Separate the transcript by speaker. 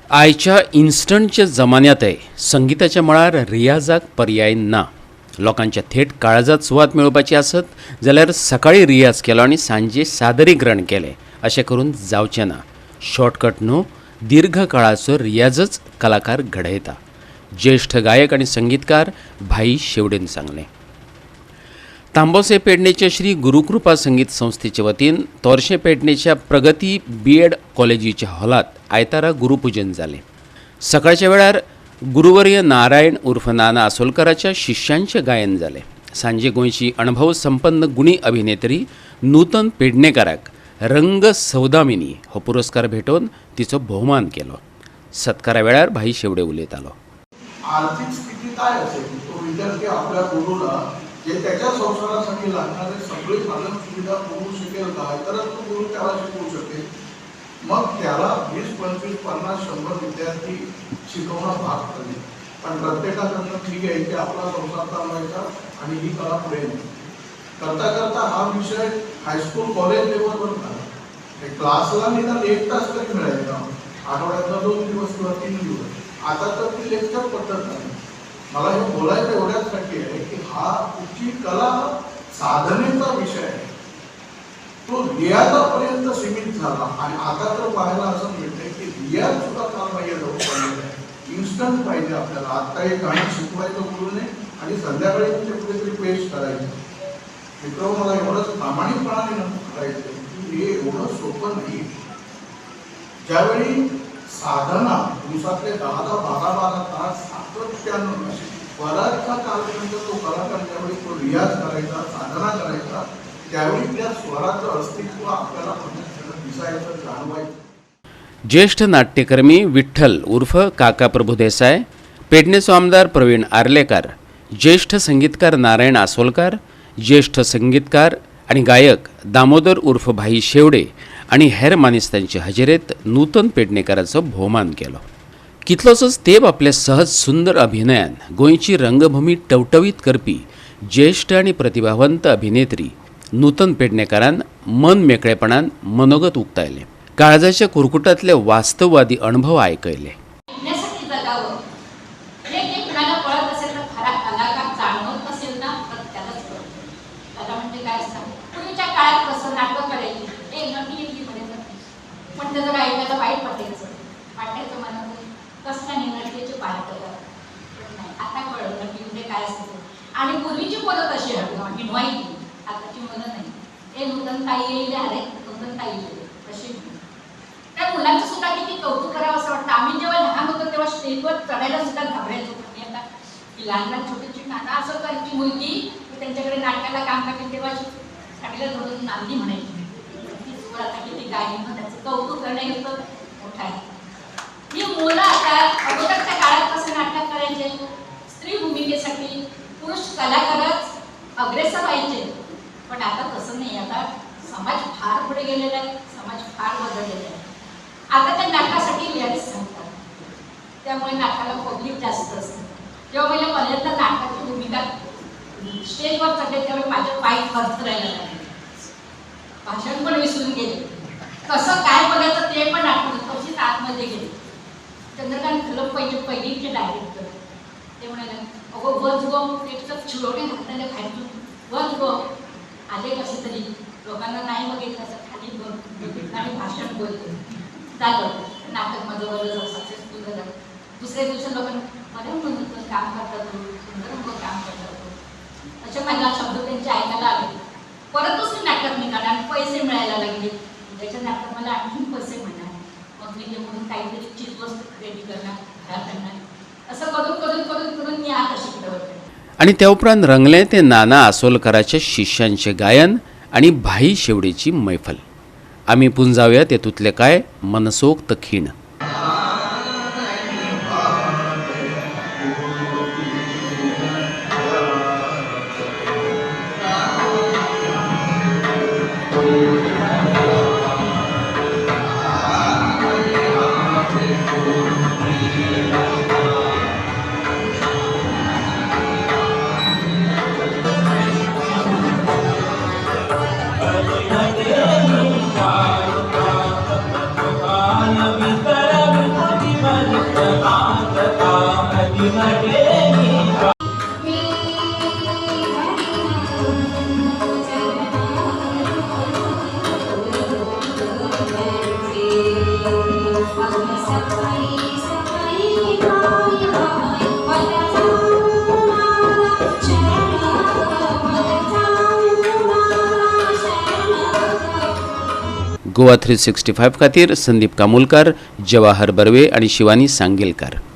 Speaker 1: आयच्या इन्स्टंटच्या जमान्यांतय संगिताच्या मळार रियाजाक पर्याय ना. लोकांच्या थेट काळजात सुवात मेळोवपाची आसत जाल्यार सकाळी रियाज केलो आनी सांजे सादरीकरण केलें अशें करून जावचें ना. शॉर्टकट न्हू, दीर्घ काळाचो रियाजच कलाकार घडयता. ज्येष्ठ गायक आनी संगीतकार भाई शेवडेन सांगलें. तांबोसे पेडणेच्या श्री गुरुकृपा संगीत संस्थेचे वतीन तोरशें पेडणेच्या प्रगती बी एड कॉलेजीच्या हॉलात आयतारा गुरुपूजन जालें. सकाळच्या वेळार गुरुवर्य नारायण उर्फ नाना आसोलकराच्या शिष्यांचें गायन जालें. सांजे गोंयची अणभव संपन्न गुणी अभिनेत्री नूतन पेडणेकाराक रंग सौदामिनी हो पुरस्कार भेटोवन तिचो भोवमान केलो. सत्कारा वेळार भाई शेवडे उलयतालो.
Speaker 2: आर्थिक स्थिती काय असेल तो विद्यार्थी आपल्या गुरुला जे त्याच्या संसारासाठी लागणारे सगळे साधन सुविधा पुरवू शकेल का, तरच तो गुरु त्याला शिकवू शकेल. मग त्याला 20, 25, 50, 100 विद्यार्थी शिकवणं भाग पडेल. पण प्रत्येकाकडनं फी घ्यायची, आपला संसार चालवायचा आणि ही कला पुढे नाही करता करता हा विषय हायस्कूल कॉलेज लेवलवर झाला. क्लासला निदान 1 तास तरी मिळायचा, आठवड्यातला 2 दिवस किंवा 3 दिवस. आता तर ती लेक्चर पद्धत झाली. मला हे बोलायचं एवढ्यासाठी आहे की हा तुमची कला साधनेचा विषय आहे, तो रियाजापर्यंत सीमित झाला. आणि आता तर पाहायला असं मिळतंय की रियाज सुद्धा काल पाहिजे, इन्स्टंट पाहिजे आपल्याला. आत्ता एक गाणं शिकवायचं गुरुने आणि संध्याकाळी ते कुठेतरी पेश करायचं. मित्र, मला एवढंच प्रामाणिकपणाने नमूद करायचं की हे एवढं सोपं नाही. ज्यावेळी साधना दिवसातले 10 10 12 12 तास सातत्यानं बराचसा कालपर्यंत तो कलाकार ज्यावेळी तो रियाज करायचा, साधना करायचा, त्यावेळी त्या स्वराचं अस्तित्व आपल्याला दिसायचं, जाणवायचं.
Speaker 1: ज्येष्ठ नाट्यकर्मी विठ्ठल उर्फ काका प्रभुदेसाय, पेडणेचो आमदार प्रवीण आर्लेकार, ज्येष्ठ संगीतकार नारायण आसोलकार, ज्येष्ठ संगीतकार आणि गायक दामोदर उर्फ भाई शेवडे आणि हेर मानेस्तांचे हजेरेत नूतन पेडणेकाराचो भोवमान केलो. कितलोसोच तेप आपल्या सहज सुंदर अभिनयान गोंयची रंगभूमी टवटवीत करपी ज्येष्ठ आणि प्रतिभावंत अभिनेत्री नूतन पेडणेकारान मन मेकळेपणान मनोगत उक्तायलें. काळजाच्या कुरकुटातले वास्तववादी अणभव आयकयले.
Speaker 3: पण त्याचं ऐकायला वाईट वाटायचं, वाटायचं मनातून कसल्या नटकीचे पाय करतात. पण नाही, आता कळलं नटी म्हणजे काय असतं. आणि पूर्वीची मुलं कशी हिणवायची, आताची मुलं नाही. ए नूतन ताई येईल, अरे नूतन ताई येईल अशी. त्या मुलांचं सुद्धा किती कौतुक करावं असं वाटतं. आम्ही जेव्हा लहान होतो तेव्हा स्टेजवर चढायला सुद्धा घाबरायचो. मी आता की लहान लहान छोटी छोटी नाना असं करायची मुलगी त्यांच्याकडे नाटकाला काम करते तेव्हा साडीला धरून नांदी म्हणायची. आता किती गायी, त्याचं कौतुक करणं हे तर मोठं आहे. ही मुलं आता अगोदरच्या काळात कसं नाटक करायचे, स्त्री भूमिकेसाठी पुरुष कलाकारच अग्रेसर व्हायचे. पण आता तसं नाही. आता समाज फार पुढे गेलेला आहे, समाज फार बदललेला आहे. आता त्या नाटकासाठी लेडीज सांगतात, त्यामुळे नाटकाला पब्लिक जास्त असतं. जेव्हा मला पहिल्यांदा नाटकाची भूमिका स्टेजवर चढले त्यावेळी माझे पाय थरथरायला लागले, भाषण पण विसरून गेले, कसं काय बोलायचं ते पण आठवलं. तशीच आतमध्ये गेले. चंद्रकांत खलप पाहिजे पहिलीचे डायरेक्टर, ते म्हणाले अगो बस गो, एक तर चिरोटे घातलेले खायचून बस गो. आले कसे तरी, लोकांना नाही बघितलं असं खाली बघ बघितलं आणि भाषण बोलले. झालं नाटक माझं बरं सक्सेसफुल झालं. दुसऱ्या दिवशी लोकांना बरं म्हणून काम करतात तू, सुंदर मग काम करतात तू, असे मला शब्द त्यांचे ऐकायला आले. परत दुसरी नाटक निघालं आणि पैसे मिळायला लागले. त्याच्या नाटकात मला आणखीन पैसे मिळणार. मग मी ते म्हणून काहीतरी चीजवस्तू खरेदी करणार, घरात आणणार, असं करून करून करून करून मी आता शिकलं होतं.
Speaker 1: आणि त्या उपरांत रंगले ते नाना आसोलकराच्या शिष्यांचे गायन आणि भाई शेवडेची मैफल. आम्ही पुंजावया तेतूंतले काय मनसोक्त खीण.
Speaker 4: Amen.
Speaker 1: गोवा 365 खातीर संदीप कामुलकार, जवाहर बर्वे आनी शिवानी सांगेलकार.